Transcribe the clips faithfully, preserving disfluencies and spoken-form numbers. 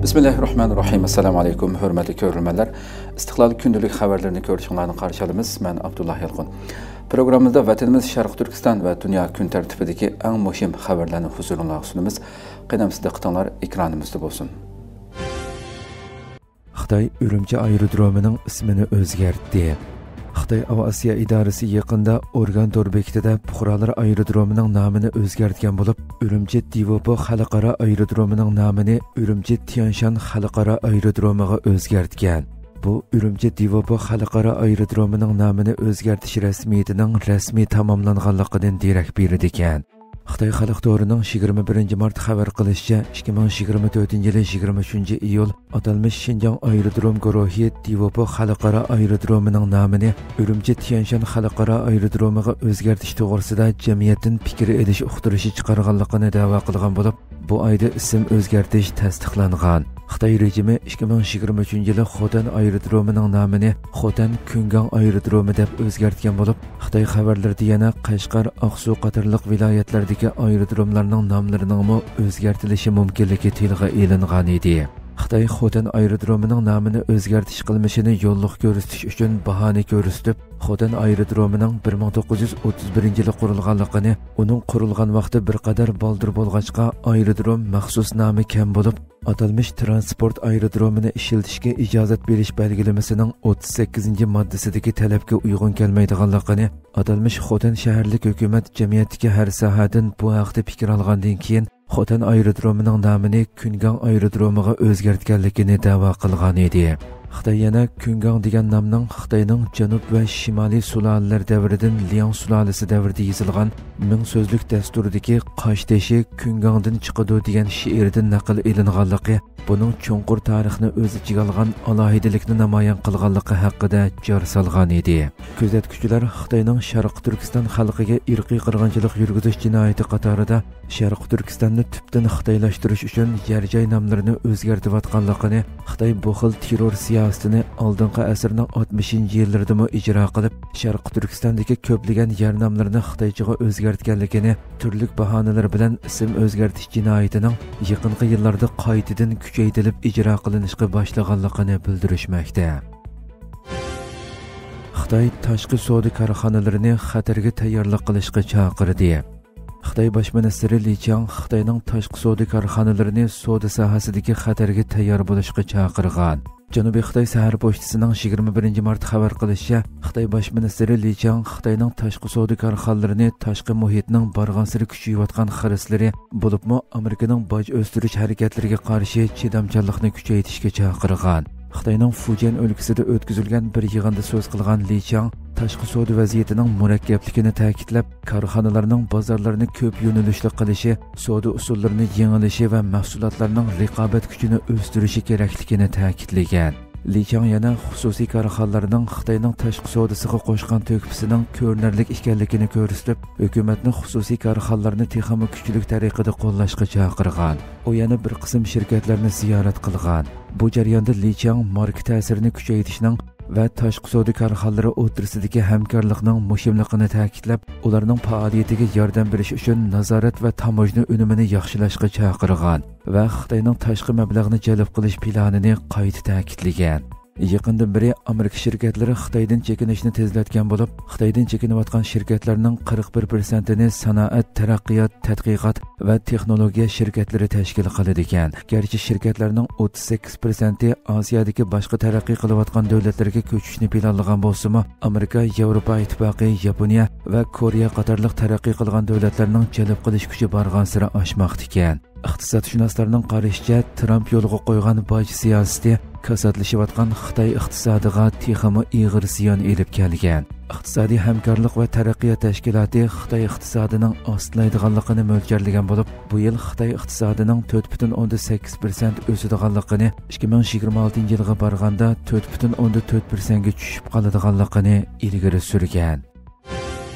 بىسمىللاھىررەھمانىررەھىم. ئەسسالامۇ ئەلەيكۇم، ھۆرمەتلىك كۆرۈرمەنلەر. ئىستىقلال كۈندىلىك خەۋەرلىرىنى كۆرۈشۈڭلارنى قارشى ئالىمىز. مەن ئابدۇللا يالقۇن. پروگراممىمىزدا ۋەتىنىمىز شەرقىي تۈركىستان ۋە دۇنيا كۈن تەرتىپىدىكى ئەڭ مۇھىم خەۋەرلەرنى ھۇزۇرۇڭلارغا سۇنىمىز. قېنى ئەمىسە دىققىتىڭلار ئېكرانىمىزدا بولسۇن. خىتاي ئۈرۈمچى ئايرودرومىنىڭ ئىسمىنى ئۆزگەرتتى. خىتاي ئاۋىئاتسىيە ئىدارىسى يېقىندا ئورگان تور بېكىتىدە پۇقرالار ئايرودرومىنىڭ نامىنى ئۆزگەرتكەن بولۇپ، ئۈرۈمچى دىۋوپو خەلقئارا ئايرودرومىنىڭ نامىنى ئۈرۈمچى تيەنشان خەلقئارا ئايرودرومىغا ئۆزگەرتكەن. بۇ ئۈرۈمچى دىۋوپو خەلقئارا ئايرودرومىنىڭ نامىنى ئۆزگەرتىش رەسمىيىتىنىڭ رەسمىي تاماملانغانلىقىدىن دېرەك بېرىدىكەن. خىتاي خەلق تورىنىڭ يىگىرمە بىرىنچى مارت خەۋەر قىلىشىچە، ئىككى مىڭ يىگىرمە تۆتىنچى يىلى يىگىرمە ئۈچىنچى ئىيۇل ئاتالمىش شىنجاڭ ئايرودروم گۇرۇھى دىۋوپو خەلقئارا ئايرودرومىنىڭ نامىنى ئۈرۈمچى تيەنشان خەلقئارا ئايرودرومىغا ئۆزگەرتىش توغرىسىدا جەمئىيەتتىن پىكىر ئېلىش ئۇقتۇرۇشى چىقارغانلىقىنى دەۋا قىلغان بولۇپ، بۇ ئايدا ئىسىم ئۆزگەرتىش تەستىقلانغان. خىتاي رېجىمى ئىككى مىڭ يىگىرمە ئۈچىنچى يىلى خوتەن ئايرودرومىنىڭ نامىنى خوتەن كۈنگاڭ ئايرودرومى دەپ ئۆزگەرتكەن بولۇپ، خىتاي خەۋەرلىرىدە يەنە قەشقەر، ئاقسۇ قاتارلىق ۋىلايەتلەردىكى ئايرودروملارنىڭ ناملىرىنىڭمۇ ئۆزگەرتىلىشى مۇمكىنلىكى تىلغا ئېلىنغانىدى. خىتاي خوتەن ئايرودرومىنىڭ نامىنى ئۆزگەرتىش قىلمىشىنى يوللۇق كۆرسىتىش ئۈچۈن باھانە كۆرسىتىپ، خوتەن ئايرودرومىنىڭ بىر مىڭ توققۇز يۈز ئوتتۇز بىرىنچى يىلى قۇرۇلغانلىقىنى، ئۇنىڭ قۇرۇلغان ۋاقتى بىر قەدەر بالدۇر بولغاچقا، ئايرودروم مەخسۇس نامى كەم بولۇپ، ئاتالمىش تىرانسپورت ئايرودرومىنى ئىشلىتىشكە ئىجازەت بېرىش بەلگىلىمىسىنىڭ ئوتتۇز سەككىزىنچى ماددىسىدىكى تەلەپكە ئۇيغۇن كەلمەيدىغانلىقىنى، ئاتالمىش خوتەن شەھەرلىك ھۆكۈمەت جەمئىيەتتىكى ھەر ساھەدىن بۇ ھەقتە پىكىر ئالغاندىن كېيىن، خوتەن ئايرودرومىنىڭ نامىنى كۈنگاڭ ئايرودرومىغا ئۆزگەرتكەنلىكىنى دەۋا قىلغانىدى. خىتاي يەنە كۈنگاڭ دېگەن نامنىڭ خىتاينىڭ جەنۇب ۋە شىمالىي سۇلالىلەر دەۋرىدىن لياڭ سۇلالىسى دەۋرىدە يېزىلغان مىڭ سۆزلۈك دەستۇرىدىكى قاش تېشى كۈنگاڭدىن چىقىدۇ دېگەن شېئىردىن نەقىل ئېلىنغانلىقى، بۇنىڭ چوڭقۇر تارىخنى ئۆز ئىچىگە ئالغان ئالاھىدىلىكنى نامايان قىلغانلىقى ھەققىدە جار سالغانىدى. كۆزەتكۈچىلەر خىتاينىڭ شەرقىي تۈركىستان خەلقىگە ئىرقىي قىرغىنچىلىق يۈرگۈزۈش جىنايىتى قاتارىدا شەرقىي تۈركىستاننى تۈپتىن خىتايلاشتۇرۇش ئۈچۈن يەر جاي ناملىرىنى ئۆزگەرتىۋاتقانلىقىنى، خىتاي بۇ خىل تېررور سىياسىتىنى ئالدىنقى ئەسىرنىڭ ئاتمىشىنچى يىللىرىدىمۇ ئىجرا قىلىپ، شەرقىي تۈركىستاندىكى كۆپلىگەن يەر ناملىرىنى خىتايچىغا ئۆزگەرتكەنلىكىنى، تۈرلۈك باھانىلەر بىلەن ئىسىم ئۆزگەرتىش جىنايىتىنىڭ يېقىنقى يىللاردا قايتىدىن كۈچەيتىلىپ ئىجرا قىلىنىشقا باشلىغانلىقىنى بىلدۈرۈشمەكتە. خىتاي تاشقى سودا كارخانىلىرىنى خەتەرگە تەييارلىق قىلىشقا چاقىردى. خىتاي باش مىنىستىرى لى چياڭ خىتاينىڭ تاشقى سودا كارخانىلىرىنى سودا ساھەسىدىكى خەتەرگە تەييار بولۇشقا چاقىرغان. جەنۇبىي خىتاي سەھەر پوچتىسىنىڭ يىگىرمە بىرىنچى مارت خەۋەر قىلىشىچە، خىتاي باش مىنىستىرى لى چياڭ خىتاينىڭ تاشقى سودا كارخانىلىرىنى تاشقى مۇھىتنىڭ بارغانسېرى كۈچىيىۋاتقان خىرىسلىرى، بولۇپمۇ ئامېرىكىنىڭ باج ئۆستۈرۈش ھەرىكەتلىرىگە قارشى چىدامچانلىقنى كۈچەيتىشكە چاقىرغان. خىتاينىڭ فۇجيەن ئۆلكىسىدە ئۆتكۈزۈلگەن بىر يىغىندا سۆز قىلغان لى چياڭ تاشقى سودا ۋەزىيىتىنىڭ مۇرەككەپلىكىنى تەكىتلەپ، كارخانىلارنىڭ بازارلارنى كۆپ يۆنىلىشلىك قىلىشى، سودا ئۇسۇللىرىنى يېڭىلىشى ۋە مەھسۇلاتلارنىڭ رىقابەت كۈچىنى ئۆستۈرۈشى كېرەكلىكىنى تەكىتلىگەن. لى چياڭ يەنە خۇسۇسىي كارخانىلارنىڭ خىتاينىڭ تاشقى سودىسىغا قوشقان تۆھپىسىنىڭ كۆرۈنەرلىك ئىكەنلىكىنى كۆرسىتىپ، ھۆكۈمەتنى خۇسۇسىي كارخانىلارنى تېخىمۇ كۈچلۈك تەرىقىدە قوللاشقا چاقىرغان. ئۇ يەنە بىر قىسىم شىركەتلەرنى زىيارەت قىلغان. بۇ جەرياندا لى چياڭ ماركا تەسىرىنى كۈچەيتىشنىڭ ۋە تاشقى سودا كارخانىلىرى ئوتتۇرىسىدىكى ھەمكارلىقنىڭ مۇھىملىقىنى تەكىتلەپ، ئۇلارنىڭ پائالىيىتىگە ياردەم بېرىش ئۈچۈن نازارەت ۋە تاموژنا ئۈنۈمىنى ياخشىلاشقا چاقىرغان ۋە خىتاينىڭ تاشقى مەبلەغنى جەلپ قىلىش پىلانىنى قايتا تەكىتلىگەن. يېقىندىن بېرى ئامېرىكا شىركەتلىرى خىتايدىن چېكىنىشنى تېزلەتكەن بولۇپ، خىتايدىن چېكىنىۋاتقان شىركەتلەرنىڭ قىرىق بىر پىرسەنتىنى سانائەت، تەرەققىيات، تەتقىقات ۋە تېخنولوگىيە شىركەتلىرى تەشكىل قىلىدىكەن. گەرچە شىركەتلەرنىڭ ئوتتۇز سەككىز پىرسەنتى ئاسىيادىكى باشقا تەرەققىي قىلىۋاتقان دۆلەتلەرگە كۆچۈشنى پىلانلىغان بولسىمۇ، ئامېرىكا، ياۋروپا ئىتتىپاقى، ياپونىيە ۋە كورېيە قاتارلىق تەرەققىي قىلغان دۆلەتلەرنىڭ جەلپ قىلىش كۈچى بارغانسېرى ئاشماقتىكەن. ئىقتىسادشۇناسلارنىڭ قارىشىچە، ترامپ يولغا قويغان باج سىياسىتى كاساتلىشىۋاتقان خىتاي ئىقتىسادىغا تېخىمۇ ئېغىر زىيان ئېلىپ كەلگەن. ئىقتىسادىي ھەمكارلىق ۋە تەرەققىيات تەشكىلاتى خىتاي ئىقتىسادىنىڭ ئاستىلايدىغانلىقىنى مۆلچەرلىگەن بولۇپ، بۇ يىل خىتاي ئىقتىسادىنىڭ تۆت پۈتۈن ئوندىن سەككىز پىرسەنت ئۆسىدىغانلىقىنى، ئىككى مىڭ يىگىرمە ئالتىنچى يىلغا بارغاندا تۆت پۈتۈن ئوندىن تۆت پىرسەنتكە چۈشۈپ قالىدىغانلىقىنى ئىلگىرى سۈرگەن.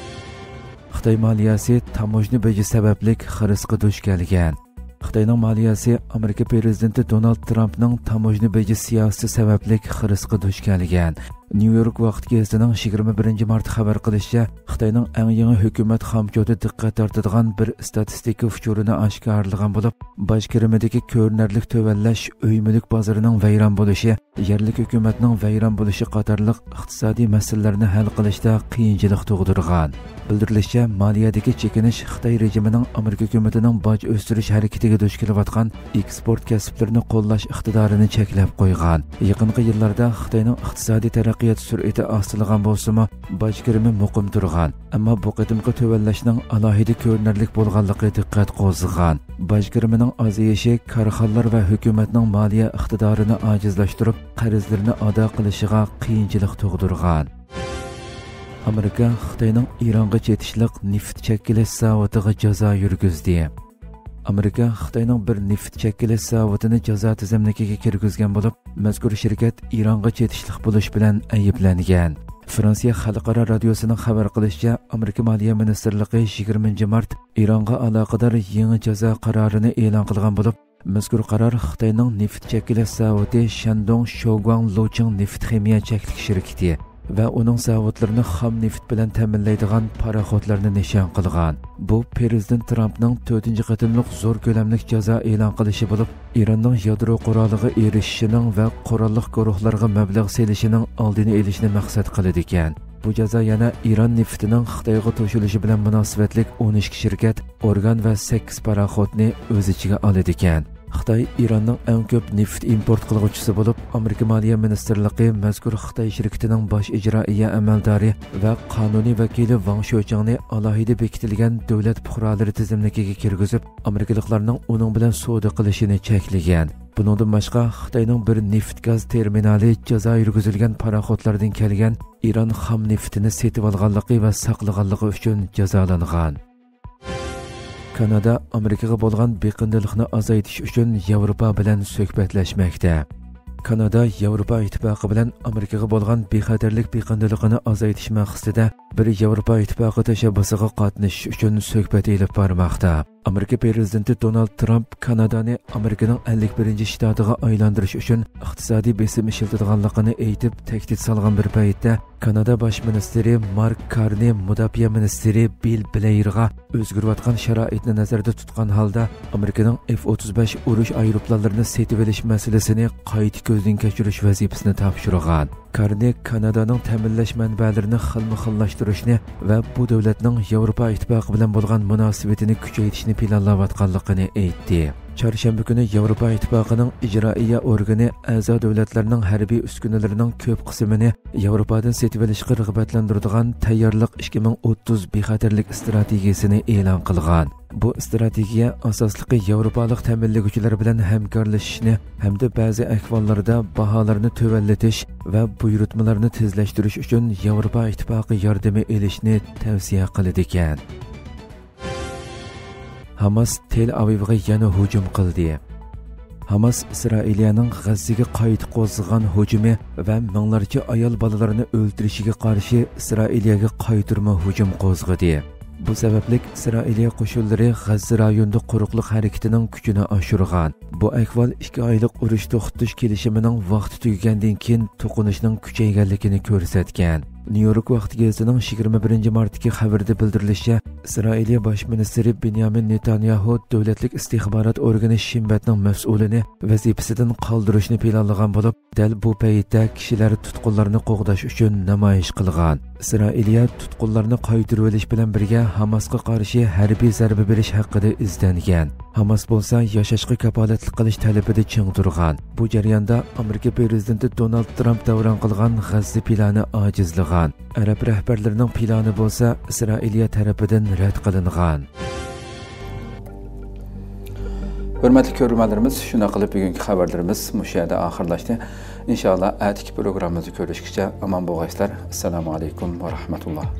خىتاي مالىيەسى تاموژنا بېجى سەۋەبلىك خىرىسقا دۇچ كەلگەن. خىتاينىڭ مالىيەسى ئامېرىكا پىرېزىدېنتى دونالد ترامپنىڭ تاموژنا بېجى سىياسىتى سەۋەبلىك خىرىسقا دۇچ كەلگەن. نيۇ يورك ۋاقىت گېزىتىنىڭ يىگىرمە بىرىنچى مارت خەۋەر قىلىشىچە، خىتاينىڭ ئەڭ يېڭى ھۆكۈمەت خامچوتى دىققەت تارتىدىغان بىر ئىستاتىستىكا ئۇچۇرىنى ئاشكارىلىغان بولۇپ، باج كىرىمىدىكى كۆرۈنەرلىك تۆۋەنلەش، ئۆي مۈلۈك بازىرىنىڭ ۋەيران بولۇشى، يەرلىك ھۆكۈمەتنىڭ ۋەيران بولۇشى قاتارلىق ئىقتىسادىي مەسىلىلەرنى ھەل قىلىشتا قىيىنچىلىق تۇغدۇرغان. بىلدۈرۈلۈشىچە، مالىيەدىكى چېكىنىش خىتاي رېجىمىنىڭ ئامېرىكا ھۆكۈمىتىنىڭ باج ئۆستۈرۈش ھەرىكىتىگە دۇچ كېلىۋاتقان ئېكسپورت كەسىپلىرىنى قوللاش ئىقتىدارىنى چەكلەپ قويغان. يېقىنقى يىللاردا خىتاينىڭ ئىقتىسادىي تەرەققىيات سۈرئىتى ئاستىلىغان بولسىمۇ، باج كىرىمى مۇقىم تۇرغان. ئەمما بۇ قېتىمقى تۆۋەنلەشنىڭ ئالاھىدە كۆرۈنەرلىك بولغانلىقى دىققەت قوزغىغان. باج كىرىمىنىڭ ئازىيىشى كارخانىلار ۋە ھۆكۈمەتنىڭ مالىيە ئىقتىدارىنى ئاجىزلاشتۇرۇپ، قەرزلىرىنى ئادا قىلىشىغا قىيىنچىلىق تۇغدۇرغان. ئامېرىكا خىتاينىڭ ئىرانغا چېتىشلىق نېفىت چەكلەش زاۋۇتىغا جازا يۈرگۈزدى. ئامېرىكا خىتاينىڭ بىر نېفىت چەكلەش زاۋۇتىنى جازا تىزىملىكىگە كىرگۈزگەن بولۇپ، مەزكۇر شىركەت ئىرانغا چېتىشلىق بولۇش بىلەن ئەيىبلەنگەن. فرانسىيە خەلقئارا رادىيوسىنىڭ خەۋەر قىلىشىچە، ئامېرىكا مالىيە مىنىستىرلىقى يىگىرمىنچى مارت ئىرانغا ئالاقىدار يېڭى جازا قارارىنى ئېلان قىلغان بولۇپ، مەزكۇر قارار خىتاينىڭ نېفىت چەكلەش زاۋۇتى شەندۇڭ شوگۇاڭ لۇچىڭ نېفىت خىمىيە چەكلىك شىركىتى ۋە ئۇنىڭ زاۋۇتلىرىنى خام نېفىت بىلەن تەمىنلەيدىغان پاراخوتلارنى نىشان قىلغان. بۇ پىرېزىدېنت ترامپنىڭ تۆتىنچى قېتىملىق زور كۆلەملىك جازا ئېلان قىلىشى بولۇپ، ئىراننىڭ يادرو قورالىغا ئېرىشىشىنىڭ ۋە قوراللىق گۇرۇھلارغا مەبلەغ سېلىشىنىڭ ئالدىنى ئېلىشنى مەقسەت قىلىدىكەن. بۇ جازا يەنە ئىران نېفىتىنىڭ خىتايغا توشۇلۇشى بىلەن مۇناسىۋەتلىك ئون ئىككى شىركەت، ئورگان ۋە سەككىز پاراخوتنى ئۆز ئىچىگە ئالىدىكەن. خىتاي ئىراننىڭ ئەڭ كۆپ نېفىت ئىمپورت قىلغۇچىسى بولۇپ، ئامېرىكا مالىيە مىنىستىرلىقى مەزكۇر خىتاي شىركىتىنىڭ باش ئىجرائىيە ئەمەلدارى ۋە قانۇنىي ۋەكىلى ۋاڭ شيۇچىڭنى ئالاھىدە بېكىتىلگەن دۆلەت پۇقرالىرى تىزىملىكىگە كىرگۈزۈپ، ئامېرىكىلىقلارنىڭ ئۇنىڭ بىلەن سودا قىلىشىنى چەكلىگەن. بۇنىڭدىن باشقا، خىتاينىڭ بىر نېفىت گاز تېرمىنالى جازا يۈرگۈزۈلگەن پاراخوتلاردىن كەلگەن ئىران خام نېفىتىنى سېتىۋالغانلىقى ۋە ساقلىغانلىقى ئۈچۈن جازالانغان. كانادا ئامېرىكىغا بولغان بېقىندىلىقنى ئازايتىش ئۈچۈن ياۋروپا بىلەن سۆھبەتلەشمەكتە. كانادا ياۋروپا ئىتتىپاقى بىلەن ئامېرىكىغا بولغان بىخەتەرلىك بېقىندىلىقىنى ئازايتىش مەقسىتىدە بىر ياۋروپا ئىتتىپاقى تەشەببۇسىغا قاتنىشىش ئۈچۈن سۆھبەت ئېلىپ بارماقتا. ئامېرىكا پىرېزىدېنتى دونالد ترامپ كانادانى ئامېرىكىنىڭ ئەللىك بىرىنچى شتاتىغا ئايلاندۇرۇش ئۈچۈن ئىقتىسادىي بېسىم ئىشلىتىدىغانلىقىنى ئېيتىپ، تەھدىت سالغان بىر پەيتتە، كانادا باش مىنىستىرى مارك كارنى مۇداپىئە مىنىستىرى بىل بلېيرغا ئۆزگىرىۋاتقان شارائىتنى نەزەردە تۇتقان ھالدا، ئامېرىكىنىڭ ئېف ئوتتۇز بەش ئۇرۇش ئايروپىلانلىرىنى سېتىۋېلىش مەسىلىسىنى قايتا كۆزدىن كەچۈرۈش ۋەزىپىسىنى تاپشۇرغان. كارنى كانادانىڭ تەمىنلەش مەنبەلىرىنى خىلمۇ خىللاشتۇرۇشنى ۋە بۇ دۆلەتنىڭ ياۋروپا ئىتتىپاقى بىلەن بولغان مۇناسىۋىتىنى كۈچەيتىشنى پىلانلاۋاتقانلىقىنى ئېيتتى. چارشەنبە كۈنى ياۋروپا ئىتتىپاقىنىڭ ئىجرائىيە ئورگىنى ئەزا دۆلەتلەرنىڭ ھەربىي ئۈسكۈنىلىرىنىڭ كۆپ قىسمىنى ياۋروپادىن سېتىۋېلىشقا رىغبەتلەندۈرىدىغان تەييارلىق ئىككى مىڭ ئوتتۇز بىخەتەرلىك ئىستراتېگىيىسىنى ئېلان قىلغان. بۇ ئىستراتېگىيە ئاساسلىقى ياۋروپالىق تەمىنلىگۈچىلەر بىلەن ھەمكارلىشىشنى ھەمدە بەزى ئەھۋاللاردا باھالارنى تۆۋەنلىتىش ۋە بۇيرۇتمىلارنى تېزلەشتۈرۈش ئۈچۈن ياۋروپا ئىتتىپاقى ياردىمى ئېلىشنى تەۋسىيە قىلىدىكەن. ھاماس تېل ئاۋىۋغا يەنە ھۇجۇم قىلدى. ھاماس ئىسرائىلىيەنىڭ غەززىگە قايتا قوزغىغان ھۇجۇمى ۋە مىڭلارچە ئايال بالىلارنى ئۆلتۈرۈشىگە قارشى ئىسرائىلىيەگە قايتۇرما ھۇجۇم قوزغىدى. بۇ سەۋەبلىك ئىسرائىلىيە قوشۇنلىرى غەززە رايونىدا قۇرۇقلۇق ھەرىكىتىنىڭ كۈچىنى ئاشۇرغان. بۇ ئەھۋال ئىككى ئايلىق ئۇرۇش توختىتىش كېلىشىمىنىڭ ۋاقتى تۈگىگەندىن كېيىن توقۇنۇشنىڭ كۈچەيگەنلىكىنى كۆرسەتكەن. نيۇ يورك ۋاقتى گېزىتىنىڭ يىگىرمە بىرىنچى مارتتىكى خەۋىرىدە بىلدۈرۈلۈشىچە، ئىسرائىلىيە باش مىنىستىرى بېنيامىن نېتانياھۇ دۆلەتلىك ئىستىخبارات ئورگىنى شىن بەتنىڭ مەسئۇلىنى ۋەزىپىسىدىن قالدۇرۇشنى پىلانلىغان بولۇپ، دەل بۇ پەيتتە كىشىلەر تۇتقۇنلارنى قوغداش ئۈچۈن نامايىش قىلغان. ئىسرائىلىيە تۇتقۇنلارنى قايتۇرۇۋېلىش بىلەن بىرگە ھاماسقا قارشى ھەربىي زەربە بېرىش ھەققىدە ئىزدەنگەن. ھاماس بولسا ياشاشقا كاپالەتلىك قىلىش تەلىپىدە چىڭ تۇرغان. بۇ جەرياندا ئامېرىكا پىرېزىدېنتى دونالد ترامپ داۋران قىلغان غەززە پىلانى ئاجىزلىغان. ئەرەب رەھبەرلىرىنىڭ پىلانى بولسا ئىسرائىلىيە تەرىپىدىن رەت قىلىنغان. ھۆرمەتلىك كۆرۈرمەنلىرىمىز، شۇنداق قىلىپ بۈگۈنكى خەۋەرلىرىمىز مۇشۇ يەردە ئاخىرلاشتى. ئىنشاللا ئەتىكى پروگراممىمىزدا كۆرۈشكىچە ئامان بولغايسىلەر. ئەسسالامۇ ئەلەيكۇم ۋە رەھمەتۇللا.